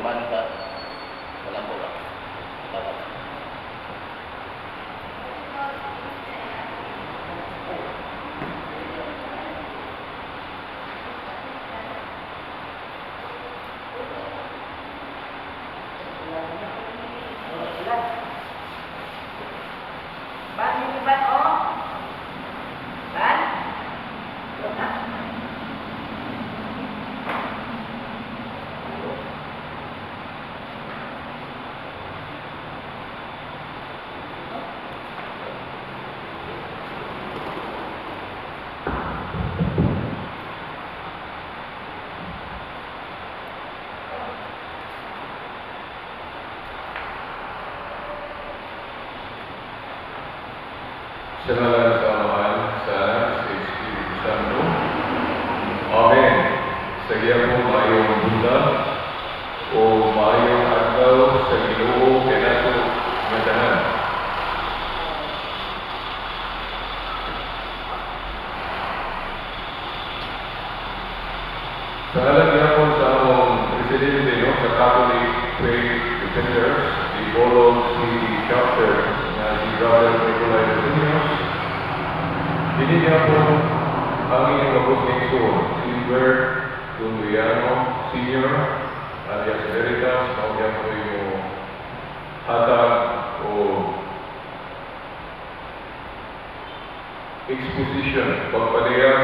Paano sa walang po ba? Tawag. Ban, hindi ban, oh? Ban? Wala. Sa ngalan sa Amahan, sa Anak, sa Espiritu Santo. Amen. Sa gihapon, maayong buntag o maayong adlaw sa Ginoo kanato nga tanan. Sa ngalan gihapon sa among presidente, no, sa Catholic Faith Defenders, Dipolog City Chapter, nga si Brother Nicolai Rosenius, dini gihapon ang inyong gabos nga igsoon, si Bert Dunduiano Senior, alias Veritas, mao gyapon yung hatag o exposition, pagpadayag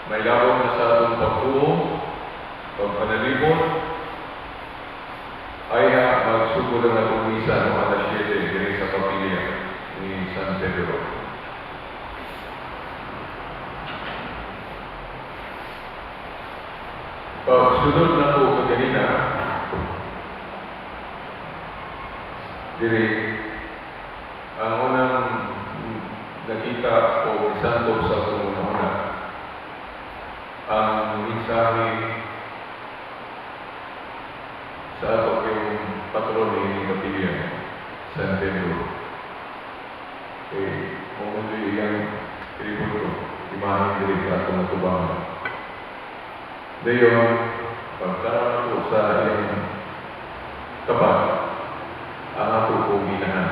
may labot na sa atong pagtuo, pagpanalipon, ay ha, magsugod ang atong misa no alas 7 diri sa kapilya ni San Pedro. Pagsunod na po kaganina, diri, ang unang nakita o isantog sa akong una-una, ang mensahe sa ato yung patron ni Kapilya, San Pedro. Eh, kung ano iyang tributo, imahe diri sa atong atubangan. Dayon, pagtanaw na po sa iyang tapat, ang ato pong inahan.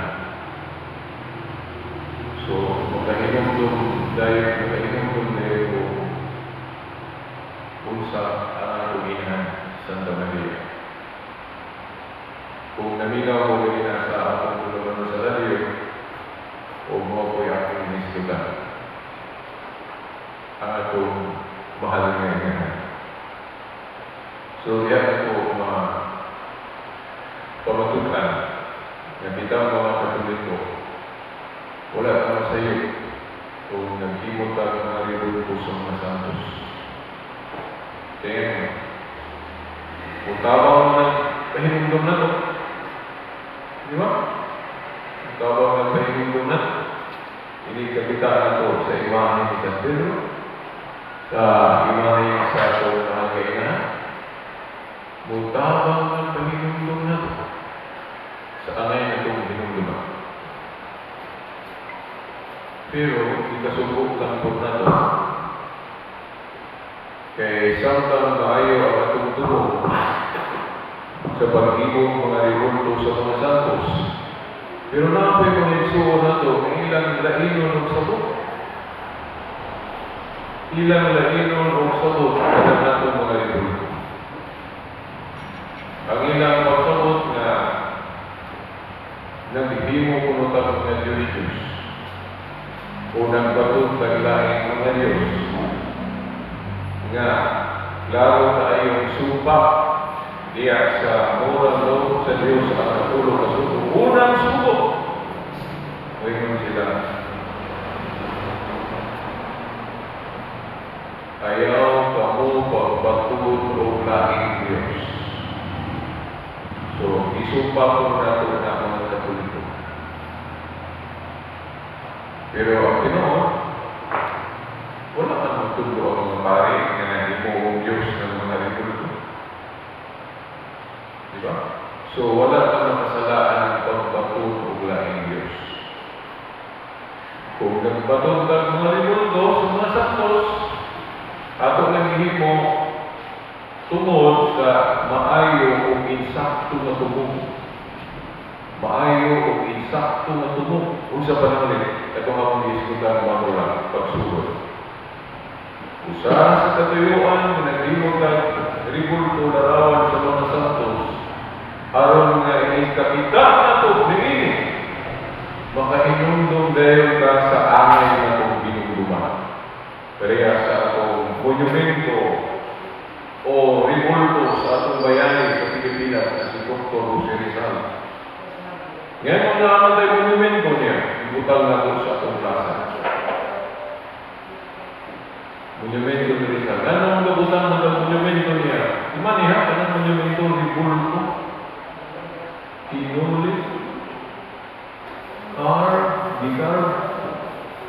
So, makahinumdum dayon, makahinumdum dayon ko unsa ang atong inahan, Santa Maria. Kung naminaw ko ganina sa akong tulugan sa radyo, o mo ko'y akong nisdugan ang atong mahal nga inahan. So, diyan ko mga pamatukan nga kitang mga Katoliko, wala ka masayo kung naghimo ta ng mga rebulto sa mga santos. Kaya, kung tabang mo ng pahinumdum na to, di ba? Kung tabang ng pahinumdum na to, hindi kabita na to sa imahe ni San Pedro, sa imahe sa atong mga kainahan, mutabang ng pahinumdum na to sa angay na itong hinumduman. Pero, ikasubo lang po na to. Kay samtang maayo ang atong tubo sa paghimong mga rebulto sa mga santos, pero naa poy mga igsuon nato nga ilang lainon og sabot. Ilang lainon og sabot kada nato mga rebulto. Ang ilang pagsabot nga naghimo kuno ta mga Diyos Diyos o nagbaton tag laing mga Diyos nga klaro kaayong sumpa diya sa moral law sa Diyos ang natulo ka subo. Unang subo! Moingon sila, ayaw kamo pagbaton og laing Diyos. So, isumpa po nato na mga Katoliko. Pero ang tinuod, wala man magtudlo ang mga pari nga nahimo Diyos ng mga rebulto. Di ba? So, wala ka makasalaan ng pagbaton og laing Diyos. Kung nagbaton ka ng mga rebulto sa mga santos, ato nang gihimo Tungod sa maayo o insakto nga tumong. Maayo o insakto nga tumong. Unsa pa nang katong akong gihisgutan mga pagsugod. Usa sa katuyuan nga naghimo kag rebulto, larawan sa mga santos, aron nga inig kakita nato niini, makahinumdum dayon ka sa angay natong hinumduman. Pareha sa atong monumento o rebulto sa atong bayani sa Pilipinas na si Dr. Jose Rizal. Ngayon naa man monumento niya, ibutang nato sa atong plaza. Monumento ni Rizal. Ano ang gabutang ng monumento niya? Di man niya, kanang monumento rebulto. Hinuli. Car, gitar.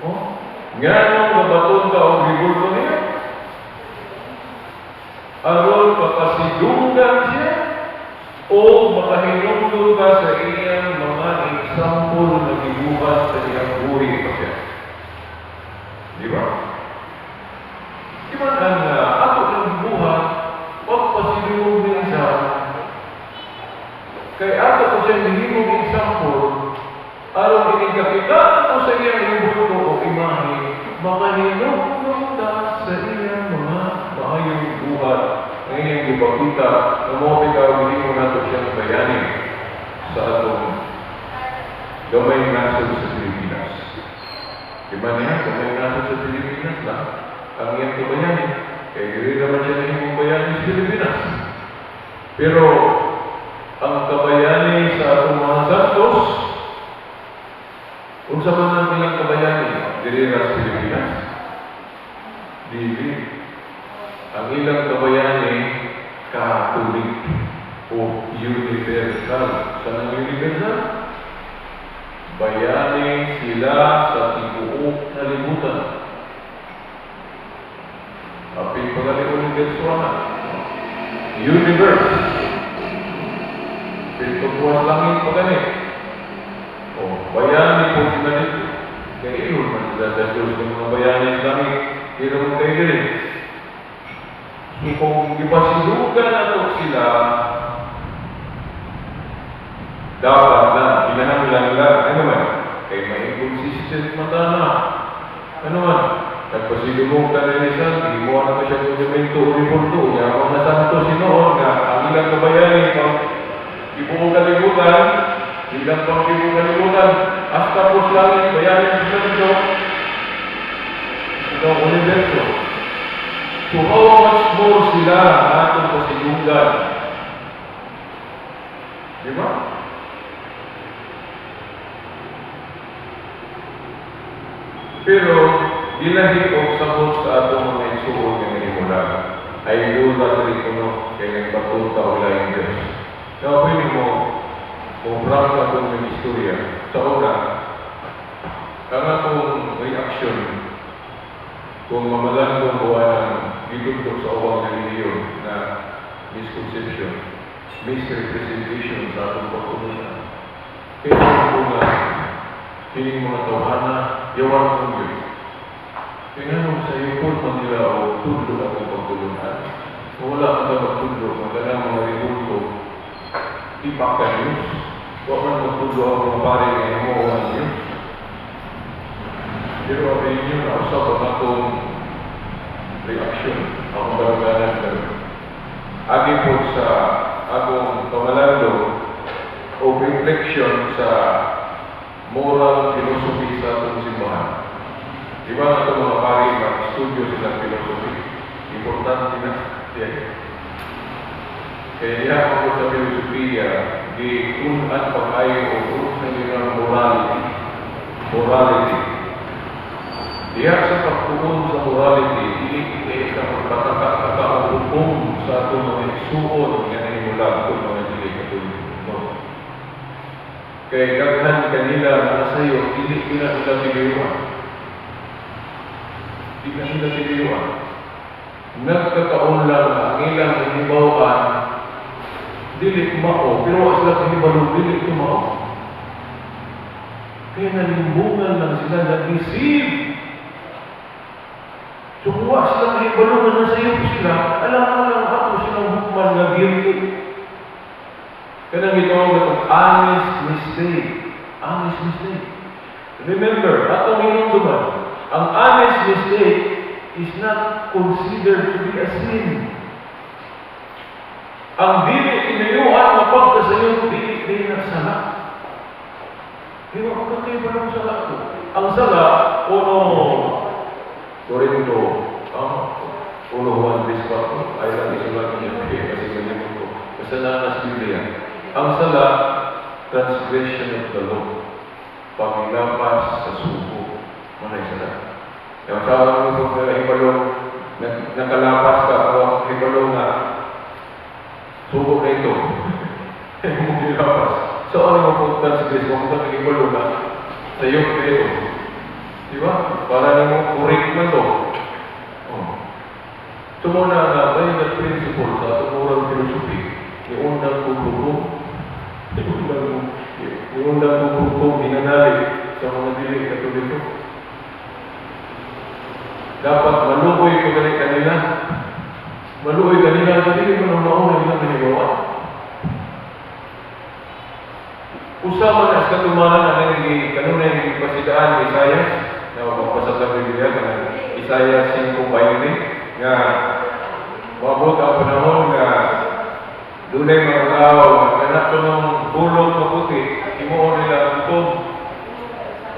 Oh, nganong gabaton ka og rebulto niya? Aron makasidunggan siya o makahinumdum ka sa iyang mga example na gibuhat sa iyang buhi pa siya. Di ba? Di ba ang ato ng gibuhat, pagpasidungog ni Rizal, kay ato ko siya gihimong example, aron inig kakita ko sa iyang rebulto o imahe, makahinumdum ka sa iyang mga maayong buhat nga iyang gipakita na mao bitaw gihimo nato siyang bayani sa atong gamay nasod sa Pilipinas. Di ba niya, gamay nasod sa Pilipinas lang ang iyang kabayani. Kaya dili naman siya nahimong bayani sa Pilipinas. Pero ang kabayani sa atong mga santos, unsa man ang ilang kabayani diri ra sa Pilipinas? Dili. Ang ilang kabayani Catholic o universal. Sa nang universal? Bayani sila sa tibuok na libutan. Apil pa gali universo na. Universe. Pintubuan langit pa gani. O, bayani po sila dito. Kaya ingon man sila sa Diyos ng mga bayani sa langit. Pero kung kayo dili. So kung ipasilugan nato sila, dapat lang, kinahanglan lang, ano man, kay may inconsistent mata na. Ano man, nagpasilumog ka na ni San, himuha na to siya monumento o rebulto, niya ang mga santo sinuon nga, ang ilang kabayani, pang tibuok kalibutan, ilang pang tibuok kalibutan, hasta pos langit, bayani sila dito, ito ang universo. So how much more sila ang atong pasilungan? Di ba? Pero, dilahi og sabot sa atong mga igsuon nga nahimula, ay idolatry kuno kay nagbaton ta og laing Diyos. Kaya pwede mo, kung prangka kong ng istorya, sa una, ang akong reaction kung mamalandong ko ang gitugtog sa ubang relihiyon na misconception, misrepresentation sa atong pagtulunan. Kaya ko nga, kining mga tawhana, yawan kong Diyos. Kaya nga nung sa iyo po man nila o tudlo atong pagtulunan, kung wala ka na magtudlo, kung kanang mga rebulto, ipak ka Diyos. Huwag man magtudlo ang mga pare nga imo ang Diyos. Pero ang inyo nausap ang atong reaction, akong barangganan karon. Agi po sa akong pamalando o reflection sa moral philosophy sa atong simbahan. Di ba nga itong mga pari mag-studio sila philosophy? Importante na. Yan. Kaya diha ako sa filosofiya, gi-tun-an pag-ayo o unsa nilang morality. Morality. Diha sa pagtuon sa morality, dili kay ka magpataka-taka o hukom sa atong mga igsuon nga nahimulag kung mga dili Katoliko. No. Kay daghan kanila nga sayo, dili nila sila tinuyuan. Di na sila tinuyuan. Nagkataon lang na ang ilang nahibaw-an, dili mao, pero wa sila kahibalo, dili ito mao. Kaya nalimbungan lang sila, nag-deceive. So kung wa sila kahibalo nga nasa iyo sila, alam mo lang ako silang Kanang gitawag atong honest mistake. Honest mistake. Remember, atong hinumduman, ang honest mistake is not considered to be a sin. Ang dili tinuyuan nga pagkasayod, dili din na sala. Di ba, magkakaiba ng sala ko. Ang sala, uno, Corinto, uno Juan 3:4, ay lang isulat niya, kasi ganyan ko. Kasalanan sa Biblia. Ang sala, transgression of the law. Paglapas sa sugo. Manay sala. Yung sa mga gusto nga hibalo, nakalapas ka, o hibalo nga, sugo na ito. Mo gilapas. So ano mo po transgress mo, kung hibalo nga, sayop na ito. Di ba? Para nimo correct na to. Oh. So muna nga, by the principle sa atong moral philosophy, niundang ko hukom, niundang ko hukom, hinanali sa mga dili Katoliko. Dapat maluoy ko gali kanila. Maluoy kanila, dili mo nang mauna ilang nahibawan. Usa man as katumanan ang nang kanunay gipasidaan ni Isaiah, na mapasad lang Biblia kanang Isaiah 5:20 nga moabot ang panahon nga dunay mga tao nga kanak ko ng bulot maputi, himuon nila ang itom.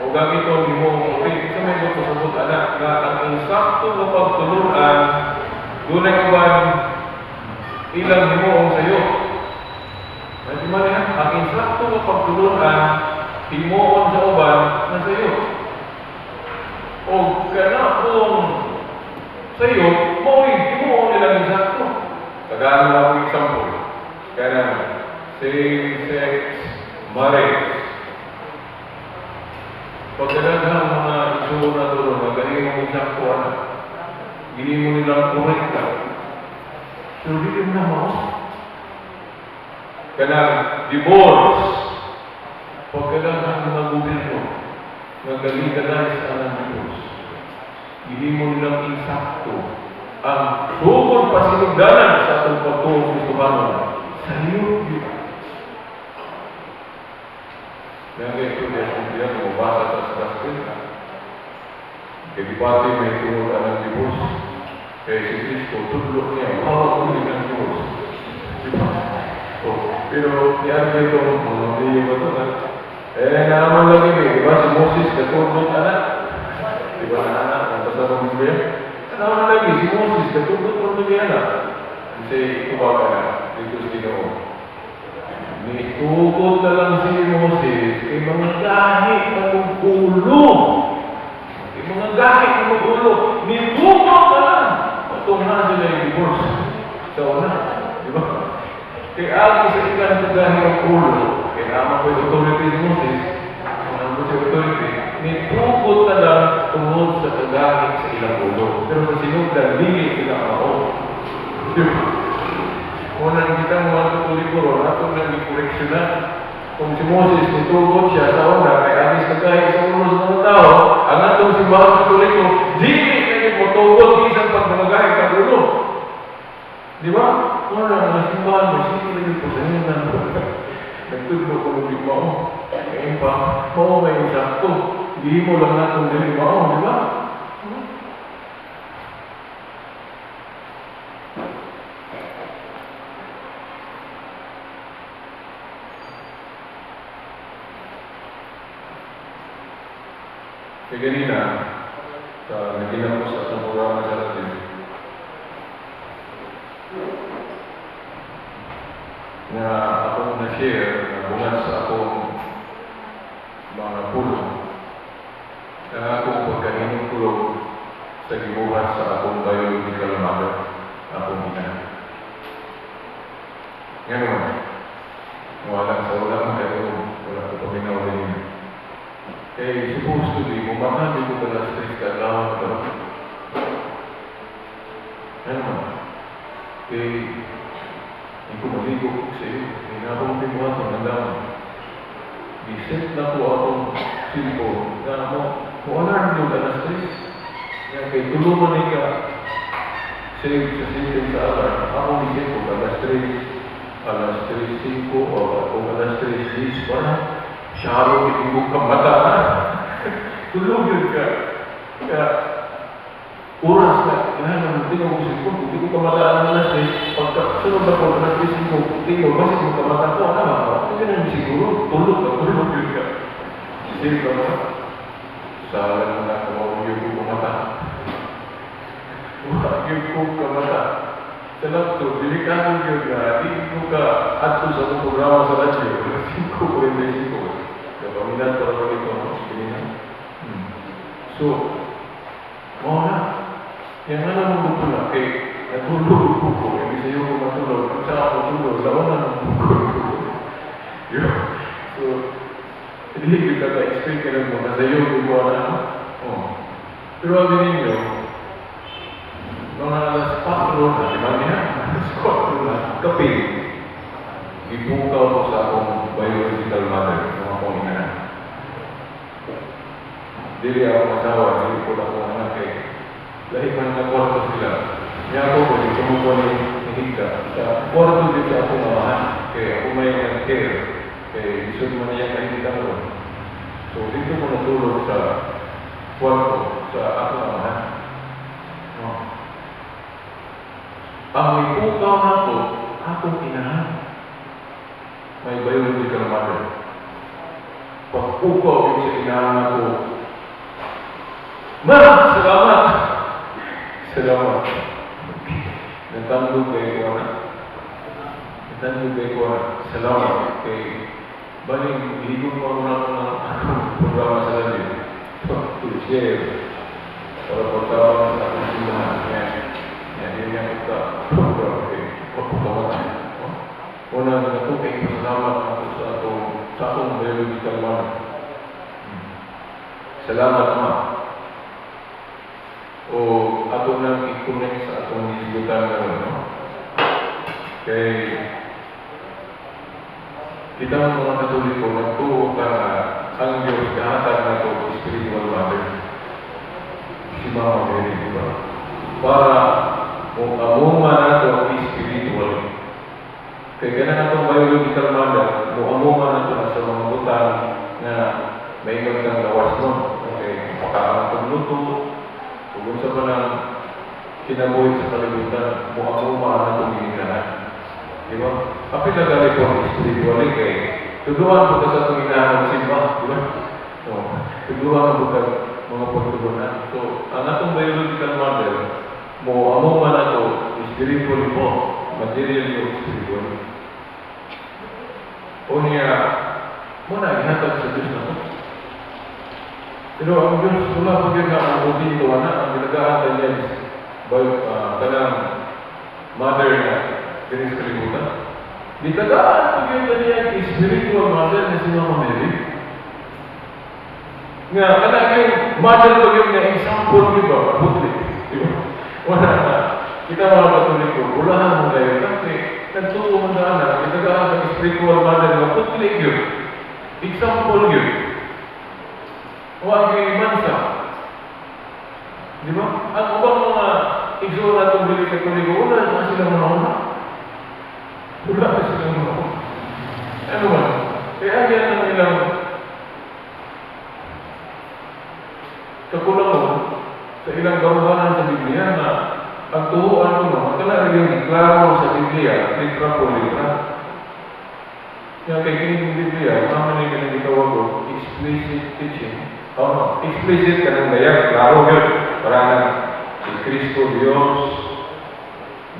O ang itom himuon puti. Sa may pasabot anak nga ang insakto nga pagtulunan dunay uban ilang himuon sayo. Di man yan, ang insakto nga pagtulunan himuon sa uban na sayo. O kana kung sayo, mao'y himuon nilang insakto. Tagaan lang akong example. Kanang same-sex marriage. Pagkadaghang mga igsoon na ron, magaling mo insakto anak. Gihimo nilang korekta. Pero dili mo na mao. Kanang divorce. Pagkadaghang mga gobyerno, nag-legalize ang divorce. Gihimo nilang insakto ang sugod pasinugdanan sa atong pagtuo Kristohano. Sayo yun. Kaya kaya ito niya kung diyan, mabasa sa gospel. Kaya di pati may tungod ang divorce. Kaya si Kristo, tudlo niya, bawat uli ng divorce. Di ba? Oh, pero yan ito, mga niyo ba ito na? Eh, naaman lang yun eh. Di ba si Moses, katudlot anak? Di ba na anak? Ang basa ng Biblia? Naaman lagi, si Moses, katudlot mo lagi anak. Kasi ito ba ka na? Dito sa Ginoo. Nitugot na lang si Moses kay mga gahi na ulo. Kay mga gahi na ulo. Nitugot na lang. Atong na sila yung divorce. Sa una. Di ba? Kay agi sa ilang kagahi ang ulo, kay naman ko yung authority ni Moses, naman ko siya authority, nitugot na lang tungod sa kagahi sa ilang ulo. Pero sa sinugdan, dili sila mao. Di ba? Unang kita mga Katoliko ron, atong nang i-correction na. Kung si Moses nitugot siya sa una, kay agis kagahi sa ulo sa mga tao, ang atong simbahan Katoliko, dili na ni motugot bisan pag namagahi ka ulo. Di ba? Wala nga simbahan mo, sige lagi po sa inyo na. Nagtudlo ko ng di mao. Eh pa, mao may insakto. Di mo lang natong dili mao, di ba? Kaya ganina, sa naginapos at ang programa sa Latin, na akong na-share, na bungad sa akong mga pulong, na akong pagkahinungkulong sa gibuhat sa akong biological mother, akong ina. Ngayon, wala sa wala mo kayo, wala ko paminaw din yun. Eh, supposed to be, mumahan ko alas 3 ka adlaw karon. Ano man? Eh, hindi ko maligo ko sa iyo. Hindi na akong pinuhaton, ang dami. Di-set na ko akong cellphone na mo, mo alarm yung alas 3. Nga kay tulungan ni ka save sa system sa alarm. Ako ni-set ko alas 3. Alas 3:05 o alas 3:10 pa na. Siyaro, hindi ko kamata na. Tulog yun ka. Kaya, oras na, kailangan mo tingnan ko cellphone, hindi ko kamata ng alas 3, pagka sunod ako, alas 3:05, tingnan, basta mo kamata ko, ano ba? Hindi na siguro, tulog ka, tulog yun ka. Isip ka mo, sala mo na, kung yung ko kamata. Wa gyud ko kamata. Sa laptop, delikado yun nga, di ko ka adto sa akong programa sa radyo, alas 5:45. Kaya paminat ko lang ito, no? Sige na. So, mao na. Yang ano mo ko na, kay natulog ko ko, hindi sa'yo ko matulog, kung saan ako matulog, lawan na ng bukod ko. Yun. So, hindi ko ka-expect ka lang mo, nasa iyo ko na, no? Oh. Pero sabi ninyo, mga alas 4 na, di ba niya? Alas 4 na, kape. Gibukaw ko sa akong biological mother, ng akong ina. Dili ako asawa, dili ko lang akong anak kay lahi man nga kwarto sila. Niya ako ko, di tumuko ni higda. Sa kwarto dito ako mamahan, kay ako may nag-care. Kay isod man niya kahigda ko. So dito ko natulog sa kwarto sa akong amahan. No. Ang ipukaw na ko, akong inahan. My biological mother. Pagpukaw yung sa inahan ako, "Ma, salamat! Salamat." Natandog kay ko na. Natandog kay ko na. Salamat. Kay, baling, higong pa ko na ako ng akong programa sa radyo. To share. Para pagkawang sa akong simbahan. Yan. Yan, yun yung ika. Program. Kay, pagpapamata. Una, nga ko kay pasalamat ako sa akong biological mother. Salamat, Ma. O ato nang i-connect sa atong hisgutan karon, no? Kay kita mga Katoliko nagtuo ka nga ang Diyos gahatag nato spiritual mother. Si Mama Mary, di ba? Para kung amuma nato spiritual. Kay kana atong biological mother, mo amuma nato na sa mga butang nga maingon kang lawas mo. Okay, pakaang pagluto, kung unsa pa nang kinabuhi sa kalibutan, mo amuma nato ginikanan. Di ba? Kapit na gali po spiritually kay tuduan po ka sa atong inahan simba, di ba? So, tuduan po ka mga pagtugunan. So, ang atong biological mother, mo amuma nato spiritually po, materially o spiritually. O niya, mo na gihatag sa Diyos na to. Pero ang Diyos, wala pa gyud na ang dito, ana, ang ginagaan niya is kanang mother na diri sa kalibutan. Gitagaan pa gyud na niya ang spiritual mother na si Mama Mary. Nga, kanang yung mother pa gyud nga example, di ba? Buti, di ba? Wala na. Kita mga Katoliko, ulahan mo kayo. Kasi, nagtuo mo na na, gitagaan ang spiritual mother nga putli yun. Example yun. Huwag yung mansa. Di ba? Ang ubang mga igsoon natong dili Katoliko, wala na sila mga una. Wala na sila mga una. Ano man? Kaya yan ang ilang kakulangon sa ilang gawanan sa Biblia na ang tuhuan ko no, magkala rin yung klaro sa Biblia, litra po litra. Kaya kay kini ng Biblia, mga man yung gitawag ko, explicit teaching. Oh, no, explicit ka ng dayag, klaro yun. Para na si Kristo Diyos,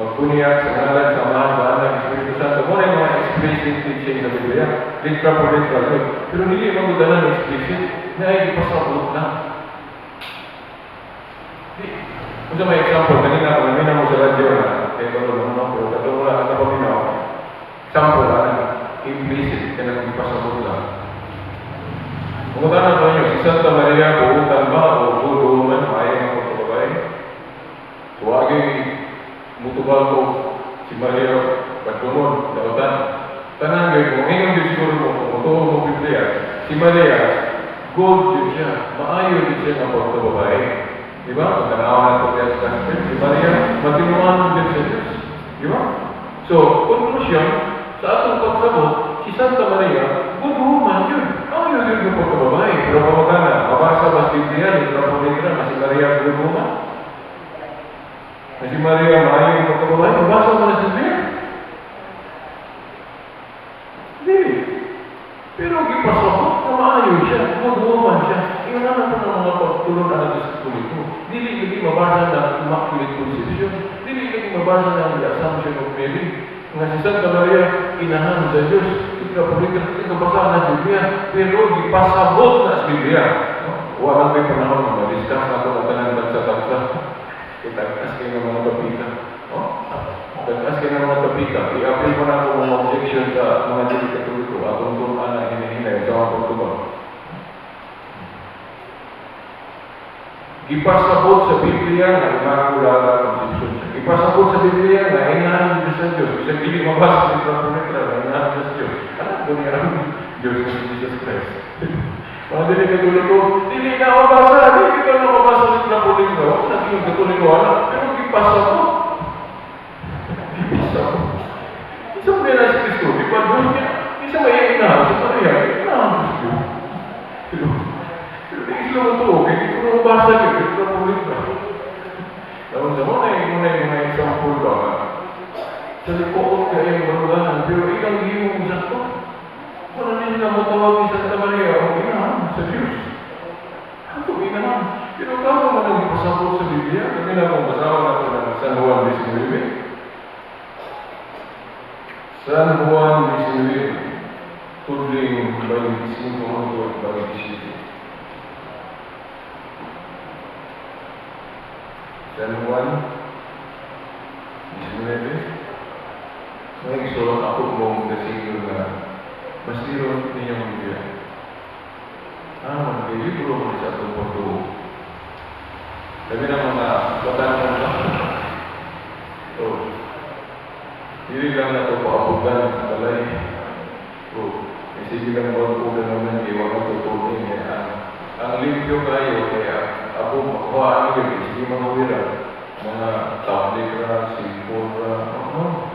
magpuniyak sa ngalan sa Amahan, sa Anak, Espiritu Santo. Muna yung mga explicit teaching sa Biblia. Litra po litra yun. Pero hindi yung mga explicit, na ay ipasabot na. Di, kung sa may example, kanina kung naminaw mo sa radyo na, kaya ba lang no, pero katong wala ka paminaw, example, ano, implicit, kaya nang ipasabot lang. Kung na ba niyo, si Santa Maria, buutan ba, o good woman, ayaw ng pagkababae? Tuwagin, mutubal ko, si Maria, pagkumon, dautan. Tanan kayo, kung ingon din siguro mo, kung tuo mo Biblia, si Maria, good yun siya, maayo din siya ng pagkababae. Di ba? Kung tanawa na ito sa gospel, si Maria, matinuan din sa Diyos. Di ba? So, conclusion, Sa atong pagsabot, si Santa Maria, good woman yun. Ang yun yun yung pagkababae. Pero kamagana, mabasa ba sa Biblia, letra por letra, na si Maria good woman? Na si Maria maayo yung pagkababae, mabasa mo na sa Biblia? Hindi. Pero gipasabot na maayo siya, good woman siya. Iyon na naman ang mga pagtulong na sa Katoliko. Dili lagi mabasa ng Immaculate Conception. Dili lagi mabasa ng the Assumption of Mary. Nga si Santa Maria, inahan sa Diyos. Ika por letra, ika basa na sa Biblia. Pero gipasabot na sa Biblia. No? Wala may panahon na ma-discuss na ako ng tanan tagsa-tagsa. Itag-as kayo ng mga topika. No? Tag-as kayo ng mga topika. I-appeal ko na ako mga objection sa mga dili Katoliko. Atong turuan na hinihinay sa mga pagtubang. Gipasabot sa Biblia na Immaculada Conception siya. Gipasabot sa Biblia na inahan Diyos sa Diyos. Bisag dili mabasa letra por letra na inahan Diyos sa Diyos. Alam ko niya ang Diyos na si Jesus Christ. Mga dili Katoliko, dili na mabasa, dili ka na mabasa letra por letra. Wala na Katoliko, anak. Pero gipasabot. Gipasabot. Isa mo na si Kristo, di ba Diyos niya? Isa may inahan sa Maria, inahan sa Diyos. Pero di sila matuo, kaya di ko na mabasa yun, letra por letra. Tapos sa mga yung mga example ba nga, sa likuot kaya yung baruganan, pero ilang himong sakto. Wala na sila matawag ni Santa Maria, o inahan sa Diyos. Ako inahan. Pero kamo man ang ipasabot sa Biblia, kami na kung basawa natin ng San Juan 19. San Juan 19, tudling 25 hangtod 27. San Juan 19. May isulat ako mong nasigil na masiro ninyong Biblia. Ah, maglilibro mo sa atong pagtuo. Sabi ng mga batanan ba? So, dili lang na ito paabugan sa balay. So, may sige lang ba naman, iwan na tutunin niya. Ang limpyo kayo, kaya ako makuhaan niyo, sige mga wira, mga tablet ra, cellphone ra, ano?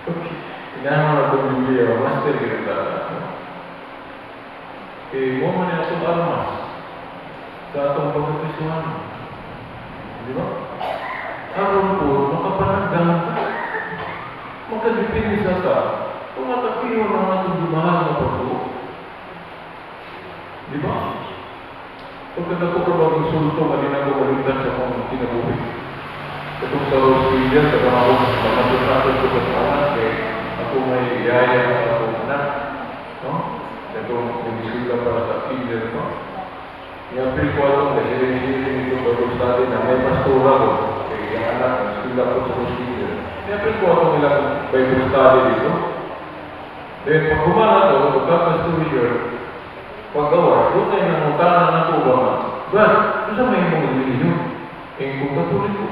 Okay. Inahan na itong Biblia, master kita. Eh, mo man yung atong armas sa atong pagkakristuhan. Di ba? Aron po, makapanagdang ka. Makadipindi sa ta. Kung matakiho ng atong dumahal na pagtuo. Di ba? Pagkatako ka ba insulto, kanina ko malimtan sa akong kinabuhi. Itong sa Australia, sa mga makatutapos ko sa anak, kay ako may yaya sa akong anak. No? Itong nag-eskwela para sa kinder ko. Iapil ko atong kasi siling ito Bible study na may pastora ko. Kay ang anak, nag-eskwela ko sa Australia. Iapil ko atong ilang Bible study dito. Then, pag humana to, pagka-pastor paggawa, doon tayo nangutana na ito ba nga? Brad, doon sa may mong relihiyon? Eh, kung Katoliko.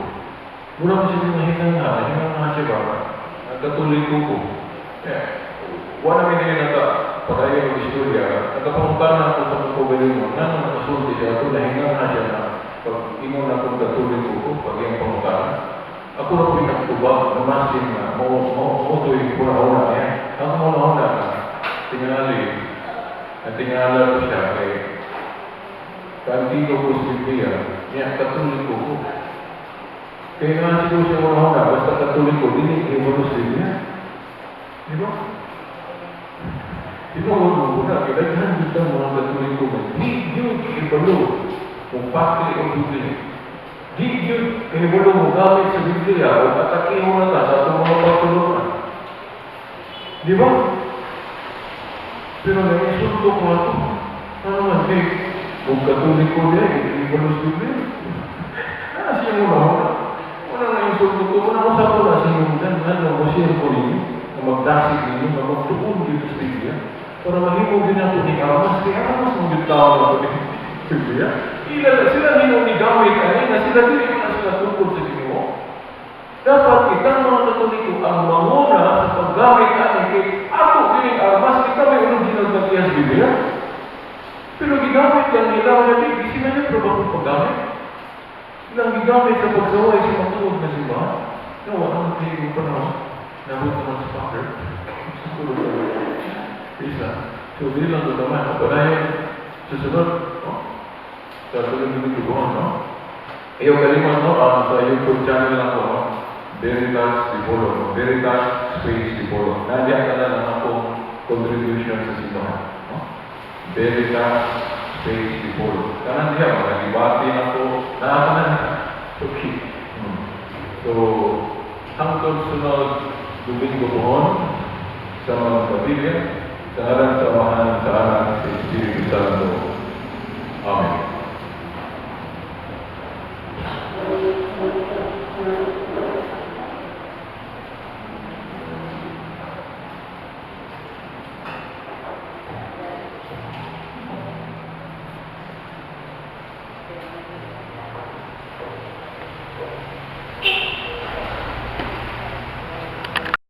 Mura mo siya nahinga nga siya ba? Ang Katoliko ko. Eh, wala may nila naka padayon ng istorya. Nagkapangutana ako sa kong kaugalingon, nga nang nakasulti siya ito, nahinga nga siya na pag ingon na kong Katoliko ko, pag iyang pangutana. Ako na po'y nagtubag, namasin na, mo to'y puna-una niya. Ang una-una na, tingali, natingala ko siya kay kantigo ko sa Biblia, niya, Katoliko ko. Kaya nga siguro siya una-una, basta Katoliko, dili kayo sa Biblia. Di ba? Tinuod mo na, kaya daghan dito ang mga Katoliko na, di yun ibalo kung pakli o Biblia. Di yun kahibalo mo gamit sa Biblia o atakiho na ta sa atong mga pagtulungan. Di ba? Pero naisulto ko ato. Ano man, di, kung Katoliko niya, ibalo sa Biblia. Ah, siya mo na. Wala na insulto ko. Wala ko sa ko na siya yung dyan. Ano, mo siya ko ninyo. Na magdasig ninyo, na magtuon dito sa Biblia. Para mahimo din nato ni Armas. Kaya Armas mo yung tao na ito ni Biblia. Ila, sila nino ni gamit ani na sila dili na sila tungkol sa Ginoo. Dapat kitang mga Katoliko ang manguna sa paggamit ani kay ako dining armas kita may original na sa Biblia. Pero gigamit lang nila wala di sila niya pero bakit paggamit? Ilang gigamit sa pagsaway sa matuod na simbahan. Nawa ang kayo panahon. Nabot naman si Father. Isa. So, dili lang ito naman. No? Padayon, susunod, no? Sa sunod ng Domingo, no? Ayaw kalimot, no? Sa YouTube channel lang ko, no? Veritas Dipolo, no? Veritas Space Dipolo. Nandiyan ka na lang akong contribution sa simbahan, no? Veritas Space Dipolo. Kanan diya, mga gibati na ko, nakakanan. Okay. So, hangtod sunod Domingo buhon sa mga pamilya, sa ngalan sa Amahan, sa Anak, sa Espiritu Santo. Amen.